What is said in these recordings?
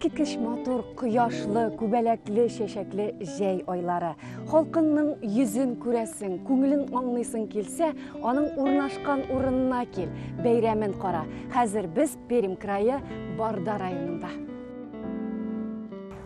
Искиткеч матур, кояшлы, күбәләкле, чәчәкле җәй айлары. Халкыңның йөзен күрәсең, күңелен аңлыйсың килсә, аның урнашкан урынына кил, бәйрәмен кара. Хәзер без Пермь крае Барда районында.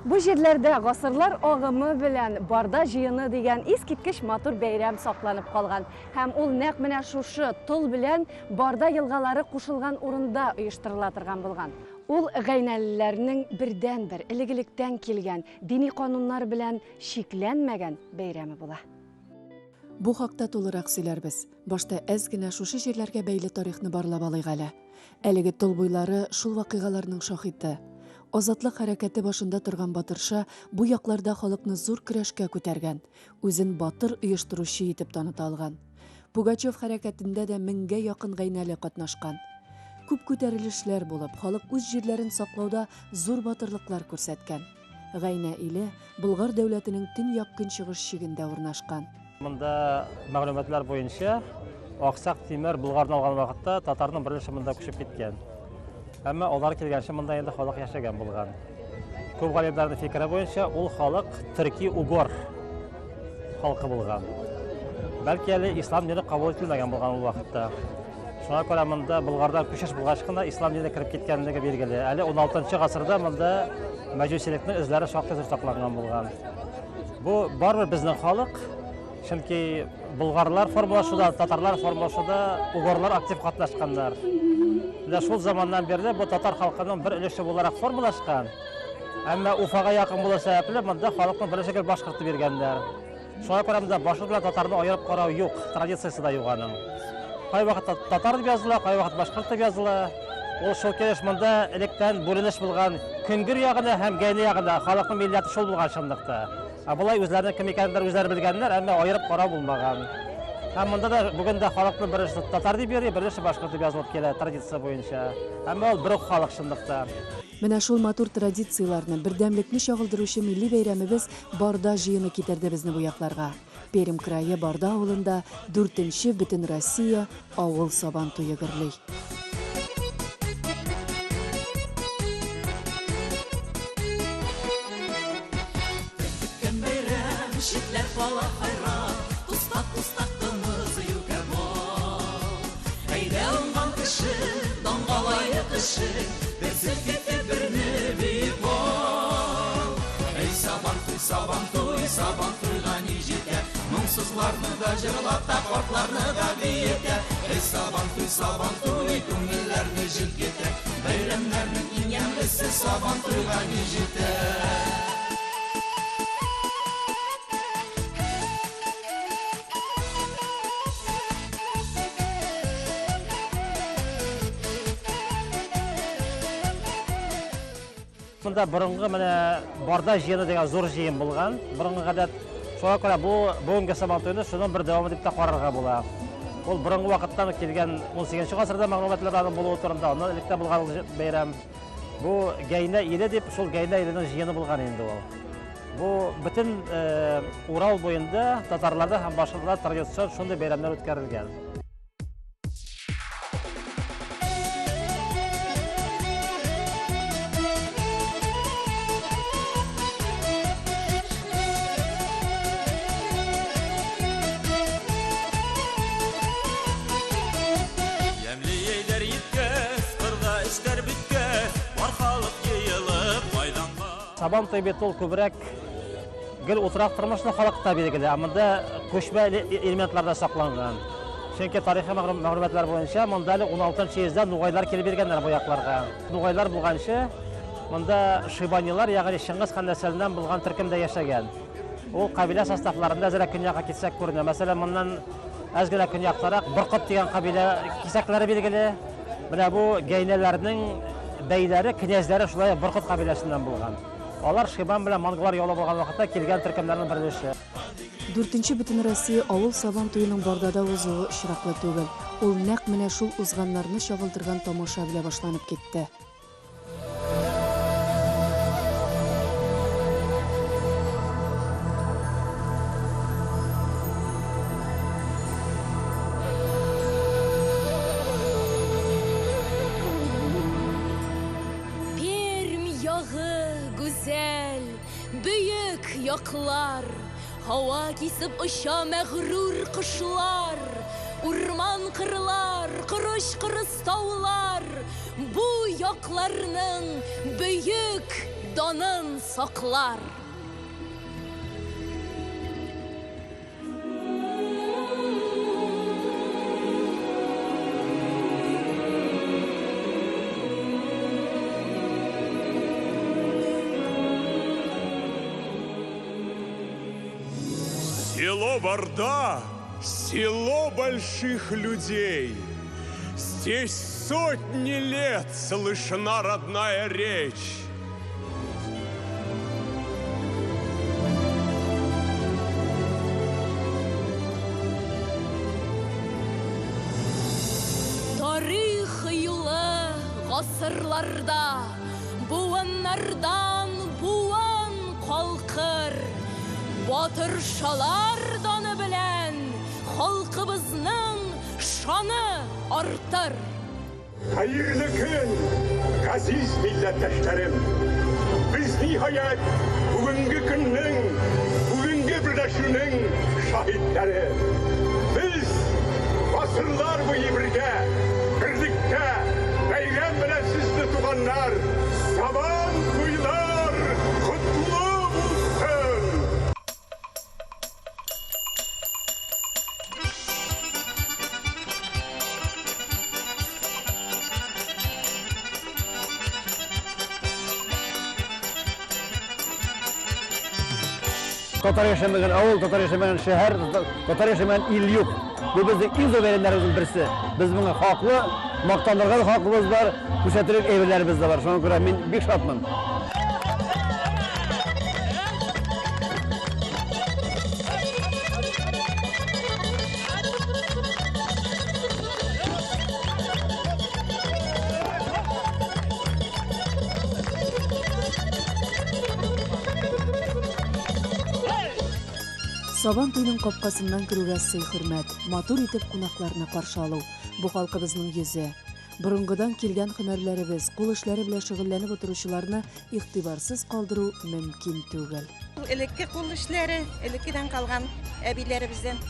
Бу җирләрдә гасырлар агымы белән Барда җыены дигән искиткеч матур бәйрәм сакланып калган. Һәм ул нәкъ менә шушы Тол белән Барда елгалары кушылган урында оештырыла торган булган. Ул гайнәлеләрнең бердәнбер, элек-электән килгән, дини кануннар белән чикләнмәгән бәйрәме була. Бу хакта тулырак сөйләрбез. Башта әз генә шушы җирләргә бәйле тарихны барлап алыйк әле. Әлеге тол буйлары шул вакыйгаларның шаһиты. Азатлык хәрәкәте башында торган Батырша бу якларда халыкны зур көрәшкә күтәргән, үзен батыр оештыручы итеп таныта алган. Пугачев хәрәкәтендә дә меңгә якын гайнәле катнашкан. Күп күтәрелешләр булып, халык үз җирләрен саклауда зур батырлыклар күрсәткән. Гайнә иле Болгар дәүләтенең төньяк-көнчыгыш чигендә урнашкан. Монда мәгълүматлар буенча, Аксак Тимер Болгарны алган вакытта татарның бер өлеше монда күчеп киткән. Әмма алар килгәнче монда инде халык яшәгән булган. Күп галимнәрнең фикере буенча, ул халык төрки-угор халкы булган. Бәлки әле ислам дине кабул ителмәгән булган ул вакытта. Шуңа күрә монда Болгардан күчеш булгач кына ислам дине кереп киткәнлеге билгеле. Әле 16 гасырда монда мәҗүсилекнең эзләре шактый зур сакланган булган. Бу барыбер безнең халык, чөнки болгарлар формалашуда, татарлар формалашуда угорлар актив катнашканнар. Менә шул заманнан бирле бу татар халкының бер өлеше буларак формалашкан. Әмма Уфага якын булу сәбәпле монда халыкның бер өлеше гел башкорт дип йөргәннәр. Шуңа күрә монда башкорт белән татарны аерып карау юк, традициясе дә юк аның. Кайвакыт татар дип языла, кайвакыт башкорт дип языла. Ул шул килеш монда электән бүленеш булган Көнгер ягына һәм Гәйне ягына халыкның милләте шул булган чынлыкта. Ә болай үзләренең кем икәнен үзләре белгәннәр, әмма аерып карау булмаган. Һәм монда да бүген дә халыкның бер өлеше татар дип йөри, бер өлеше башкорт дип язылып килә традиция буенча. Әмма ул бер үк халык чынлыкта. Менә шул матур традицияләрне, бердәмлекне чагылдыручы милли бәйрәмебез Барда җыены китерде безне бу якларга. Пермь крае Барда авылында дүртенче Бөтенроссия авыл Сабан туе гөрли. Көткән бәйрәм, читләр кала хайран, Тустак-тустак кымыз, юкә бал. Әйдә уңган кеше, данга лаек кеше, Бер селкетеп берне биеп ал. Әй, Сабантуй, Сабантуй, Сабантуйга ни җитә? Моңсызларны да җырлата, картларны да биетә. Әй, Сабантуй, Сабантуй, күңелләрне җилкетә. Бәйрәмнәрнең иң ямьлесе Сабантуйга ни җитә? Монда борынгы менә Барда җыены дигән зур җыен булган. Борынгы гадәт. Шуңа күрә бу бүгенге Сабантуйны шуның бер дәвамы дип тә карарга була. Ул борынгы вакыттан килгән 18 гасырда мәгълүматлар аның булуы турында, аннан элек тә булган ул бәйрәм. Бу Гәйнә иле дип, шул Гәйнә иленең җыены булган инде ул. Бу бөтен Урал буенда татарларда һәм башкортларда традицион шундый бәйрәмнәр үткәрелгән. Ямьле җәйләр җиткәч, кырда эшләр беткәч, бар халык җыелып майданга. Сабан туе бит ул күбрәк гел утрак тормышлы халыкта билгеле, ә монда күчмә элементлар да сакланган. Чөнки тарихи мәгълүматлар буенча монда әле 16 йөздә нугайлар килеп йөргәннәр бу якларга. Нугайлар булганчы монда шибанилар, ягъни Чыңгыз хан нәселеннән булган төркем дә яшәгән. Ул кабилә составларында әзрәк көньякка китсәк күренә. Мәсәлән, моннан әз генә көньяктарак Боркыт дигән кабилә кисәкләре билгеле. Менә бу гәйнәләрнең бәйләре, князьләре шулай ук Боркыт кабиләсеннән булган. Алар Шибан белән монголлар яулап алган вакытта килгән төркемнәрнең бер өлеше. Дүртенче Бөтенроссия авыл Сабан туеның Бардада узуы очраклы түгел. Ул нәкъ менә шул узганнарны чагылдырган тамаша белә башланып китте. Пермь ягы! бөек яклар. Һава кисеп оча мәгърур кошлар, Урман-кырлар, корыч-кырыс таулар Бу якларның бөек данын саклар. Село Барда – село больших людей. Здесь сотни лет слышна родная речь. Тарих юлы гасырларда, буыннардан буын калкыр. Батыршалар даны белән халкыбызның шаны артыр. Хәерле көн, газиз милләттәшләрем! Без, ниһаять, бүгенге көннең, бүгенге берләшүнең шаһитләре. Без гасырлар буе бергә, берлектә, бәйрәм белән сезне, туганнар, Сабан туйлар котлы булсын! Татар яшәмәгән авыл, татар яшәмәгән шәһәр, татар яшәмәгән ил юк. Бу безнең иң зур бәйрәмнәребезнең берсе. Без моңа хаклы, мактанырга да хакыбыз бар, күрсәтерлек әйберләребез дә бар. Шуңа күрә мин бик шатмын. Сабан туйның капкасыннан керүгә сый-хөрмәт, матур итеп кунакларны каршы алу, бу халкыбызның йөзе. Борынгыдан килгән һөнәрләребез, кул эшләре белән шөгыльләнеп утыручыларны игътибарсыз калдыру мөмкин түгел. Элекке кул эшләре, элеккедән калган әбиләребездән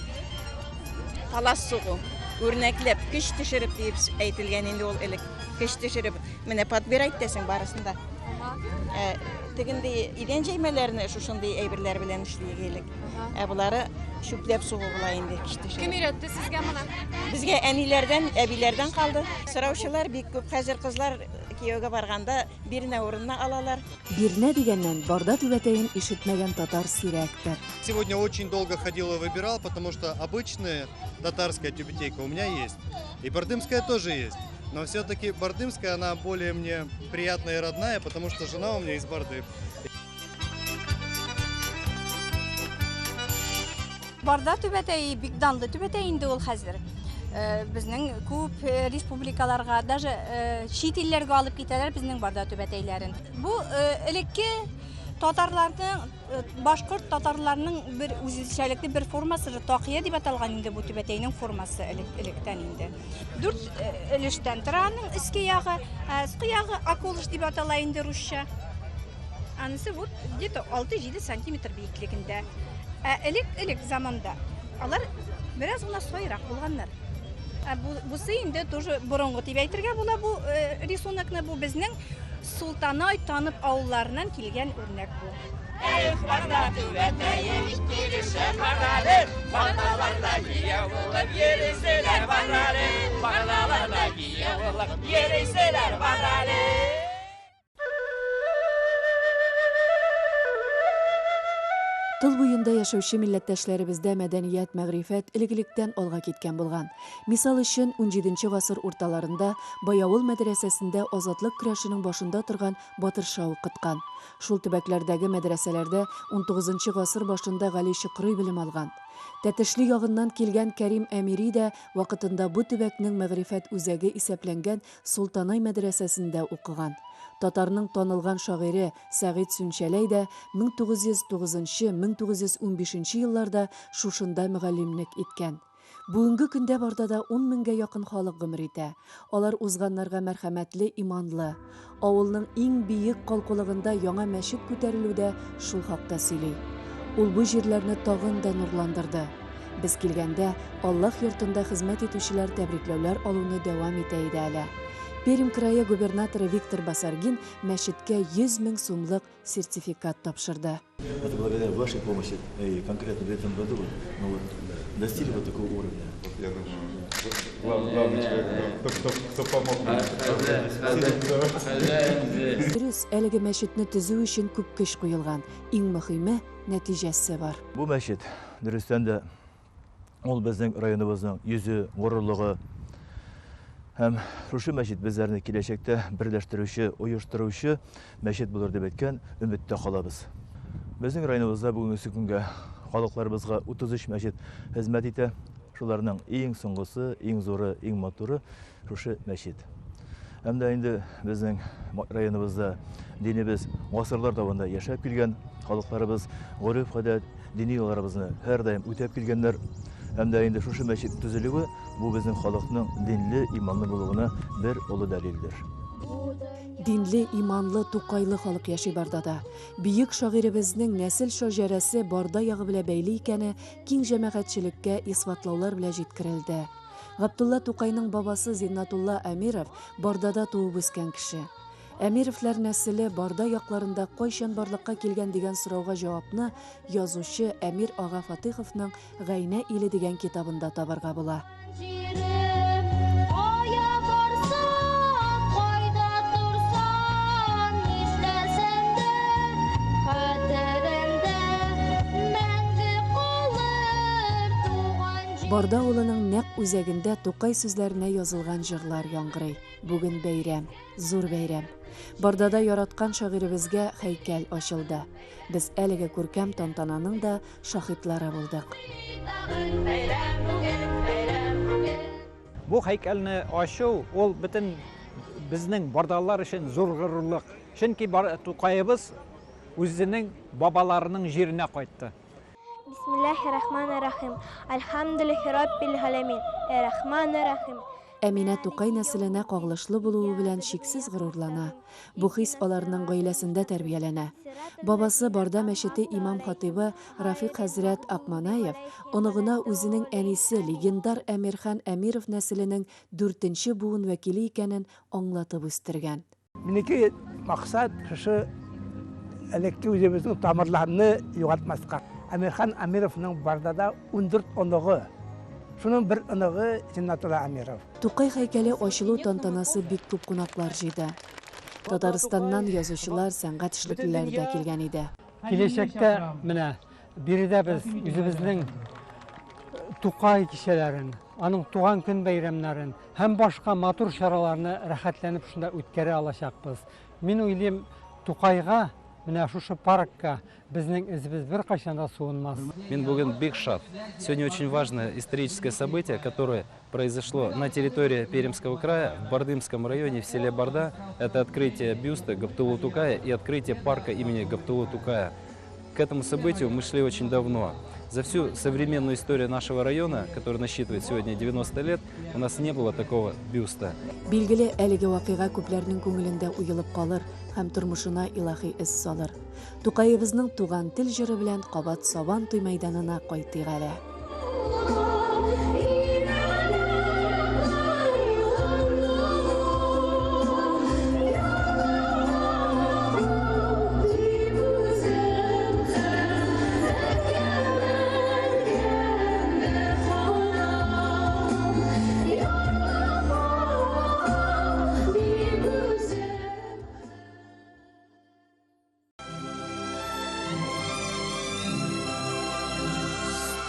палас сугу, үрнәкләп, көч төшереп диеп әйтелгән инде ул элек. Көч төшереп, менә подбирать итәсең барысын да. Ә, тегенди идән җәймәләрне шушындый әйберләр белән эшлик элек. Ә болары чүпләп сугу була инде көч төшереп. Кем өйрәтте сезгә моны? Безгә әниләрдән, әбиләрдән калды. Сораучылар бик күп. Хәзер кызлар кияүгә барганда бирнә урынына алалар. Бирнә дигәннән, Барда түбәтәен ишетмәгән татар сирәктер. Сегодня очень долго ходил и выбирал, потому что обычная татарская тюбетейка у меня есть. И бардымская тоже есть. Но все-таки бардымская, она более мне приятная и родная, потому что жена у меня из Барды. Барда түбәтәе бик данлы түбәтәй инде ул хәзер. Э, безнең күп э, республикаларга, даже э, чит илләргә алып китәләр безнең Барда түбәтәйләрен. Бу элекке татарларның, башкорт татарларының бер үзенчәлекле бер формасы, такия дип аталган инде бу түбәтәйнең формасы элек, электән инде. Дүрт өлештән тора аның өске ягы, ә өске ягы околыш дип атала инде русча. Анысы вот где-то 6-7 сантиметр биеклегендә. Ә элек-элек заманда алар бераз гына сайрак булганнар. Ә бу, бусы инде тоже борынгы дип әйтергә була бу э, рисунокны. Бу безнең Султанай Танып авылларыннан килгән үрнәк бу. Эх, барда түбәтәе бик килешә бар әле, Бардаларда кияү булып йөриселәр бар әле, Бардаларда кияү булып йөриселәр бар әле. Тыл буенда яшәүче милләттәшләребездә мәдәният, мәгърифәт элек-электән алга киткән булган. Мисал өчен, унҗиденче гасыр урталарында Баявыл мәдрәсәсендә азатлык көрәшенең башында торган Батырша укыткан. Шул төбәкләрдәге мәдрәсәләрдә унтугызынчы гасыр башында Гали Чокрый белем алган. Тәтешле ягыннан килгән Кәрим Әмири дә вакытында бу төбәкнең мәгърифәт үзәге исәпләнгән Солтанай мәдрәсәсендә укыган. Татарның танылган шагыйре Сәгыйть Сүнчәләй дә 1909-1915 елларда шушында мөгаллимлек иткән. Бүгенге көндә Бардада ун меңгә якын халык гомер итә. Алар узганнарга мәрхәмәтле, иманлы. Авылның иң биек калкулыгында яңа мәчет күтәрелү дә шул хакта сөйли. Ул бу җирләрне тагын да нурландырды. Без килгәндә, Аллаһ йортында хезмәт итүчеләр тәбрикләүләр алуны дәвам итә иде әле. Пермь крае губернаторы Виктор Басаргин мәчеткә 100 мең сумлык сертификат тапшырды. Это благодаря вашей помощи, и конкретно в этом году мы вот достигли вот такого уровня. Вот я думаю, главный человек, кто помог нам. Дөрес, әлеге мәчетне төзү өчен күп көч куелган. Иң мөхиме, нәтиҗәсе бар. Бу мәчет, дөрестән дә, ул безнең районыбызның йөзе, горурлыгы. Һәм шушы мәчет безләрне киләчәктә берләштерүче, оештыручы мәчет булыр дип әйткән өметтә калабыз. Безнең районыбызда бүгенге көнгә халыкларыбызга 33 мәчет хезмәт итә. Шуларның иң соңгысы, иң зуры, иң матуры шушы мәчет. Һәм дә инде безнең районыбызда динебез гасырлар дәвамында яшәп килгән, халыкларыбыз гореф-гадәт, дини йолаларыбызны һәрдаим үтәп килгәннәр. Һәм дә инде шушы мәчет төзелүе бу безнең халыкның динле, иманлы булуына бер олы дәлилдер. Динле, иманлы, Тукайлы халык яши Бардада. Бөек шагыйребезнең нәсел шаҗәрәсе Барда ягы белән бәйле икәне киң җәмәгатьчелеккә исбатлаулар белән җиткерелде. Габдулла Тукайның бабасы Зиннатулла Әмиров Бардада туып үскән кеше. Әмировлар нәселе Барда якларында кайчан барлыкка килгән дигән сорауга җавапны язучы Әмир ага Фатыйховның Гайнә иле дигән китабында табарга була. Барда авылының нәкъ үзәгендә Тукай сүзләренә язылган җырлар яңгырый. Бүген бәйрәм, зур бәйрәм. Бардада яраткан шагыйребезгә һәйкәл ачылды. Без әлеге күркәм тантананың да шаһитлары булдык. Бу һәйкәлне ачу ул бөтен безнең бардалылар өчен зур горурлык. Чөнки Тукаебыз үзенең бабаларының җиренә кайтты. Бисмиллахи рахмани рахим. Альхамдулиллахи раббил галәмин. Рахмани рахим. Әминә Тукай нәселенә кагылышлы булуы белән чиксез горурлана. Бу хис аларның гаиләсендә тәрбияләнә. Бабасы Барда мәчете имам-хатыйбы Рафик хәзрәт Акманаев оныгына үзенең әнисе легендар Әмирхан Әмиров нәселенең дүртенче буын вәкиле икәнен аңлатып үстергән. Минеке максат шушы элекке үзебезнең тамырларны югалтмаска. Әмирхан Әмировның Бардада 14 оныгы. Шуның бер оныгы Зиннатулла Әмиров. Тукай һәйкәле ачылу тантанасы бик күп кунаклар җыйды. Татарстаннан язучылар, сәнгать эшлеклеләре дә килгән иде. Киләчәктә менә биредә без үзебезнең Тукай кичәләрен, аның туган көн бәйрәмнәрен һәм башка матур чараларны рәхәтләнеп шунда үткәрә алачакбыз. Мин уйлыйм, Тукайга, менә шушы паркка безнең эзебез беркайчан да суынмас. Мин бүген бик шат. Сегодня очень важное историческое событие, которое произошло на территории Пермского края, в Бардымском районе, в селе Барда. Это открытие бюста Габдуллы Тукая и открытие парка имени Габдуллы Тукая. К этому событию мы шли очень давно. За всю современную историю нашего района, который насчитывает сегодня 90 лет, у нас не было такого бюста. Билгеле, әлеге вакыйга күпләрнең күңелендә уелып калыр һәм тормышына илаһи эз салыр. Тукаебызның Туган тел җыры белән кабат Сабан туй мәйданына кайтыйк әле.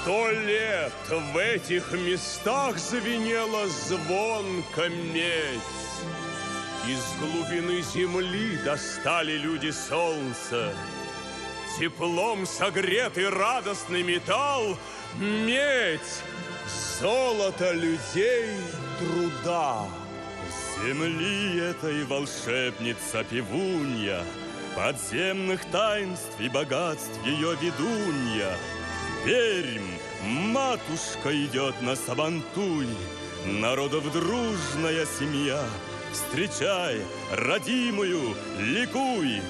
Сто лет в этих местах звенела звонко медь. Из глубины земли достали люди солнце. Теплом согретый радостный металл, медь, золото людей труда. Земли этой волшебница певунья, подземных таинств и богатств ее ведунья. Пермь, Матушка идет на Сабантуй, народов дружная семья. Встречай, родимую, ликуй!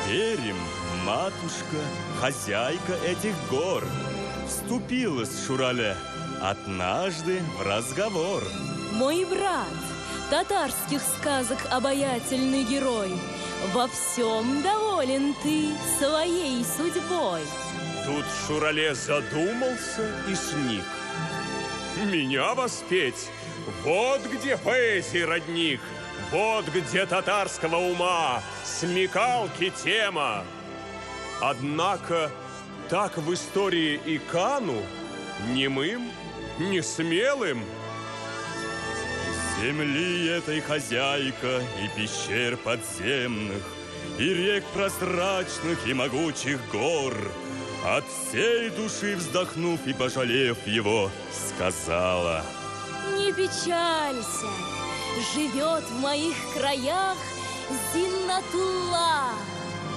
Пермь, матушка, хозяйка этих гор, вступила с Шурале однажды в разговор. Мой брат, татарских сказок обаятельный герой, во всем доволен ты своей судьбой. Тут Шурале задумался и сник. Меня воспеть? Вот где поэзии родник, вот где татарского ума, смекалки тема. Однако так в истории и кану, немым, не смелым. Земли этой хозяйка и пещер подземных, и рек прозрачных, и могучих гор, от всей души вздохнув и пожалев его, сказала: Не печалься, живет в моих краях Зиннатулла,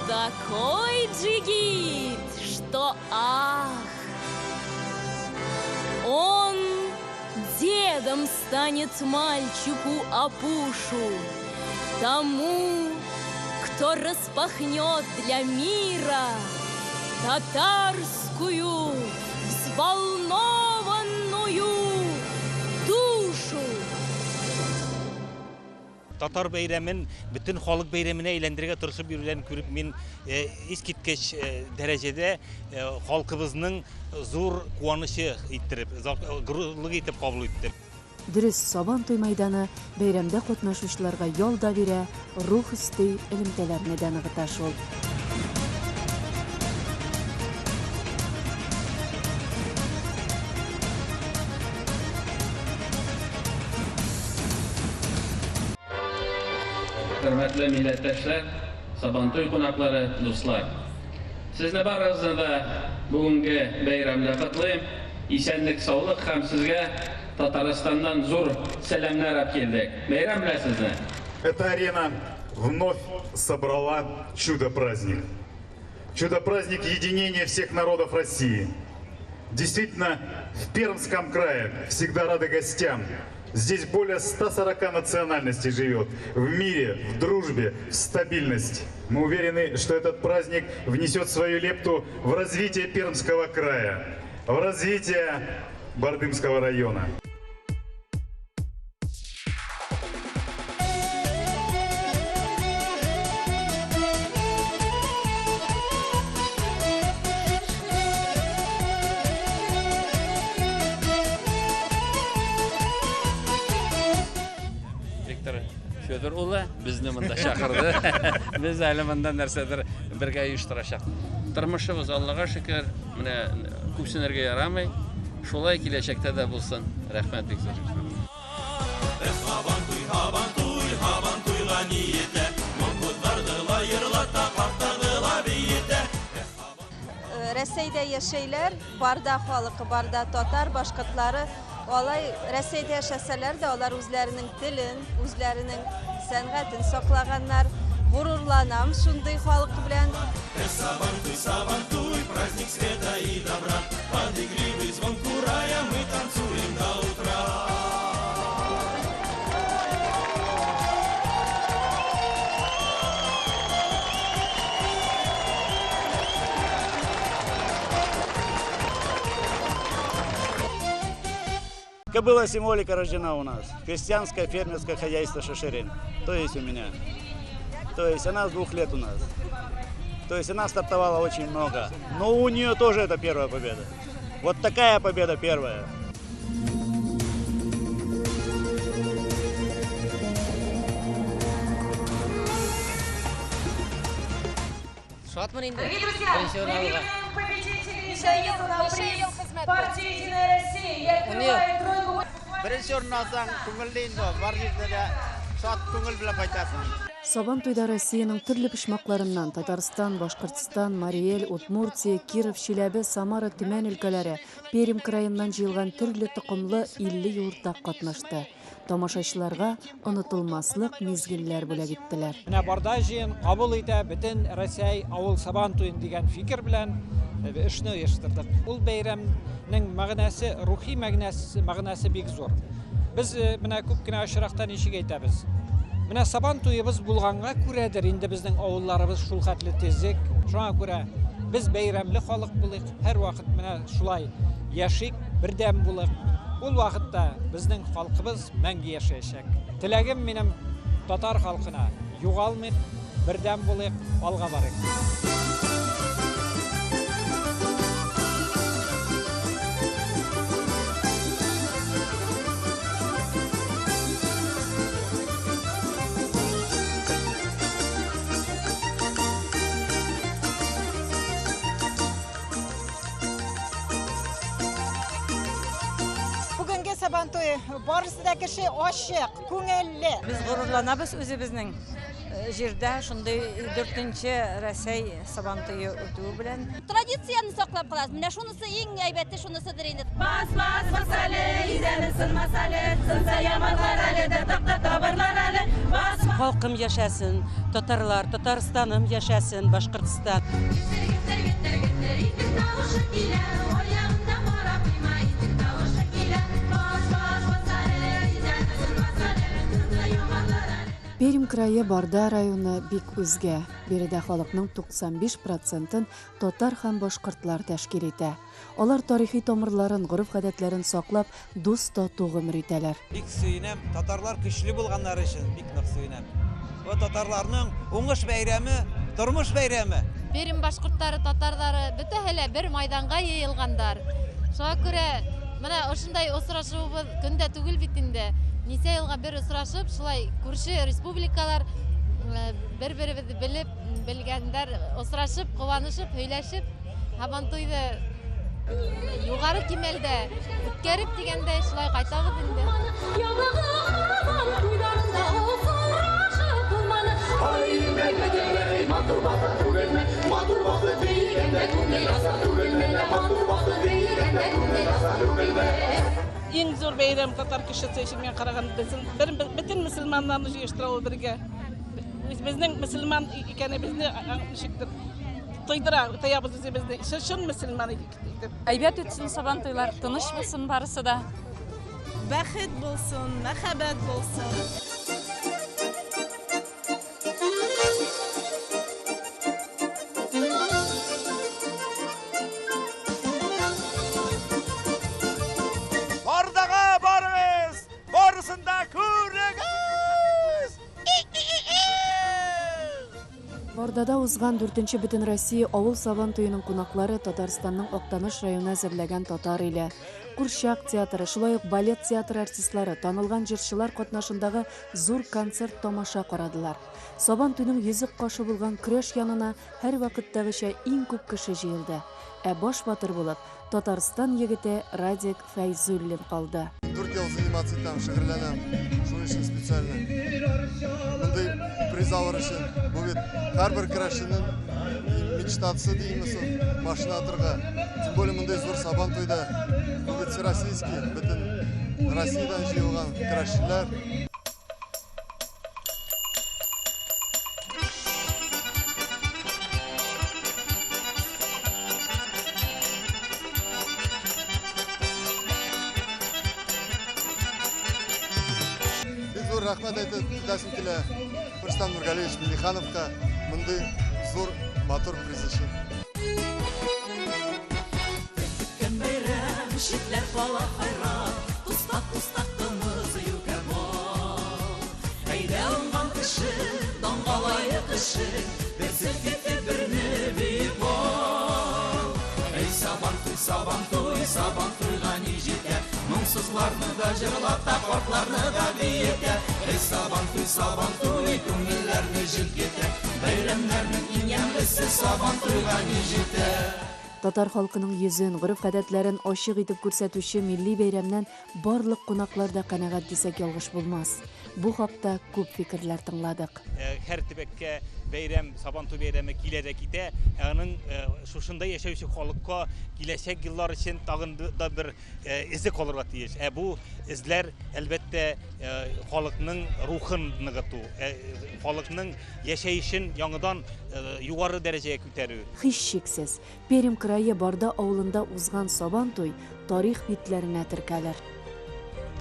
такой джигит, что ах! Он дедом станет мальчику Апушу, тому, кто распахнет для мира татарскую взволнованную душу. Татар бәйрәмен бөтен халык бәйрәменә әйләндерергә тырышып йөрүләрен күреп, мин искиткеч дәрәҗәдә халкыбызның зур куанычы иттереп, горурлык итеп кабул иттем. Дөрес, Сабантуй мәйданы бәйрәмдә катнашучыларга ял да бирә, рух өсти, элемтәләрне дә ныгыта шул. Хөрмәтле милләттәшләр, Сабантуй кунаклары, дуслар. Сезне барыгызны да бүгенге бәйрәмдә котлыйм. Исәнлек, саулык һәм сезгә Татарстаннан зур сәламнәр алып килдек. Бәйрәм белән сезне! Эта арена вновь собрала чудо-праздник. Чудо-праздник единения всех народов России. Действительно, в Пермском крае всегда рады гостям. Здесь более 140 национальностей живет. В мире, в дружбе, в стабильности. Мы уверены, что этот праздник внесет свою лепту в развитие Пермского края, в развитие Бардымского района. Виктор Федор улы безне монда чакырды. Без әле монда нәрсәдер бергә оештырачак. Тормышыбыз Аллага шөкер, менә күпсенергә ярамый. Шулай киләчәктә дә булсын. Рәхмәт бик зур. Һабантуй, һабантуй, һабантуйга ниетә, моң җырлата, картларны биетә. Рәсәйдә яшәйләр, Барда халкы, Барда татар, башкортлары. Алай Рәсәйдә яшәсәләр дә, алар үзләренең телен, үзләренең сәнгатен саклаганнар. Горурланам шундый халык белән. Сабантуй, Сабантуй, праздник света и добра. Под игривый звон курая мы танцуем до утра. Кобыла символика рождена у нас. Крестьянское фермерское хозяйство Шаширин. То есть у меня. То есть она с 2 лет у нас. То есть она стартовала очень много. Но у нее тоже это первая победа. Вот такая победа первая. Шатмын инде. Дорогие друзья, Беренче мы урын алуга. объявляем победителей заезда на приз партии «Единая Россия». Я открываю тройку. Беренче урын алсаң, күңелле инде, бар җирдә дә шат күңел белән кайтасың. Сабан туйда Россиянең төрле почмакларыннан Татарстан, Башкортстан, Марий Эл, Удмуртия, Киров, Чиләбе, Самара, Төмән өлкәләре, Пермь краеннан җыелган төрле токымлы 50 юртак катнашты. Тамашачыларга онытылмаслык мизгелләр бүләк иттеләр. Менә Барда җыен кабул итә бөтен Рәсәй авыл Сабан туен дигән фикер белән эшне оештырдык. Ул бәйрәмнең мәгънәсе, рухи мәгънәсе, мәгънәсе бик зур. Без менә күп кенә очракта ничек әйтәбез? Менә Сабан туебыз булганга күрәдер инде безнең авылларыбыз шул хәтле төзек. Шуңа күрә без бәйрәмле халык булыйк, һәрвакыт менә шулай яшик, бердәм булыйк. Ул вакытта безнең халкыбыз мәңге яшәячәк. Теләгем минем татар халкына, югалмыйк, бердәм булыйк, алга барыйк. Бүгенге Сабан туе барысы да кеше ачык, күңелле. Без горурланабыз үзебезнең җирдә шундый дүртенче Рәсәй Сабантуе үтүе белән. Традицияне саклап калабыз. Менә шунысы иң әйбәте шунысыдыр инде. Бас, бас, бас әле, идәне сынмас әле, сынса яманлар әле дә такта табарлар әле. Бас, бас. Халкым яшәсен, татарлар, Татарстаным яшәсен, Башкортстан. Гетер, гетер, гетер, итек тавышы килә, аягында кара койма, итек тавышы килә. Бас, бас, бас әле, идәне сынмас әле, сынса яманлар әле. Пермь крае Барда районы бик үзгә. Биредә халыкның 95 процентын татар һәм башкортлар тәшкил итә. Алар тарихи тамырларын, гореф-гадәтләрен саклап, дус-тату гомер итәләр. Бик сөенәм, татарлар көчле булганнары өчен бик нык сөенәм. Бу татарларның уңыш бәйрәме, тормыш бәйрәме. Пермь башкортлары, татарлары бөтәһе лә бер майданга йыелгандар. Шуңа күрә менә ошындай осрашуыбыз көндә түгел бит инде. Ничә елга бер осрашып, шулай күрше республикалар бер-беребезне белеп, белгәндәр осрашып, куанышып, һөйләшеп, Һабантуйны югары кимәлдә үткәреп дигәндәй, шулай кайтабыз инде. Иң зур бәйрәм татар кешесе өчен миңа караганда безнең бер бөтен мөселманнарны җыештыра ул бергә. Безнең мөселман икәнебезне ничектер тойдыра, тоябыз үзебезне. Чын чын мөселман итеп. Әйбәт үтсен Сабантуйлар, тыныч булсын барысы да. Бәхет булсын, мәхәббәт булсын. Бардага барыгыз, барысын да күрегез! Бардада узган дүртенче Бөтенроссия авыл Сабан туеның кунаклары Татарстанның Актаныш районы әзерләгән Татар иле, Курчак театры, шулай ук балет театры артистлары, танылган җырчылар катнашындагы зур концерт-тамаша карадылар. Сабан туйның йөзек кашы булган көрәш янына һәрвакыттагыча иң күп кеше җыелды. Ә баш батыр булып Татарстан егете Радик Фәйзуллин калды. Дүрт ел заниматься итәм, шөгыльләнәм. Шуның өчен специально. Мондый приз алыр өчен. Бу бит һәрбер көрәшченең мечтасы димме соң, машина атырга. Тем более мондый зур Сабан туйда. Бу бит всероссийский, бөтен Россиядән җыелган көрәшчеләр. Бик зур рәхмәт әйтеп китәсем килә Рөстәм Нургалиевич Миннихановка мондый зур матур приз өчен. Бәйрәм, читләр кала хайран, Тустак, тустак кымыз, юкә бал. Әйдә уңган кеше, данга лаек кеше, Бер селкетеп берне биеп ал. Әй, Сабантуй, Сабантуй, Сабантуйга ни җитә? Моңсызларны да җырлата, картларны да биетә. Әй, Сабантуй, Сабантуй, күңелләрне җилкетә. Бәйрәмнәрнең иң ямьлесе Сабантуйга ни җитә? Татар халкының йөзен, гореф-гадәтләрен ачык итеп күрсәтүче милли бәйрәмнән барлык кунаклар да канәгать дисәк ялгыш булмас. Бу хакта күп фикерләр тыңладык. Һәр төбәккә бәйрәм, Сабантуй бәйрәме килә дә китә. Ә аның шушында яшәүче халыкка киләчәк еллар өчен тагын да бер эзе калырга тиеш. Ә бу эзләр, әлбәттә, халыкның рухын ныгыту, халыкның яшәешен яңадан югары дәрәҗәгә күтәрү. Һичшиксез, Пермь крае Барда авылында узган Сабан туй тарих битләренә теркәлер.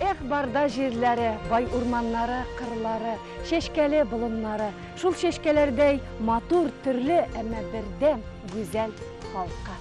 Эх, Барда җирләре, бай урманнары, кырлары, чәчкәле болыннары, шул чәчкәләрдәй матур, төрле, әмма бердәм, гүзәл халкы.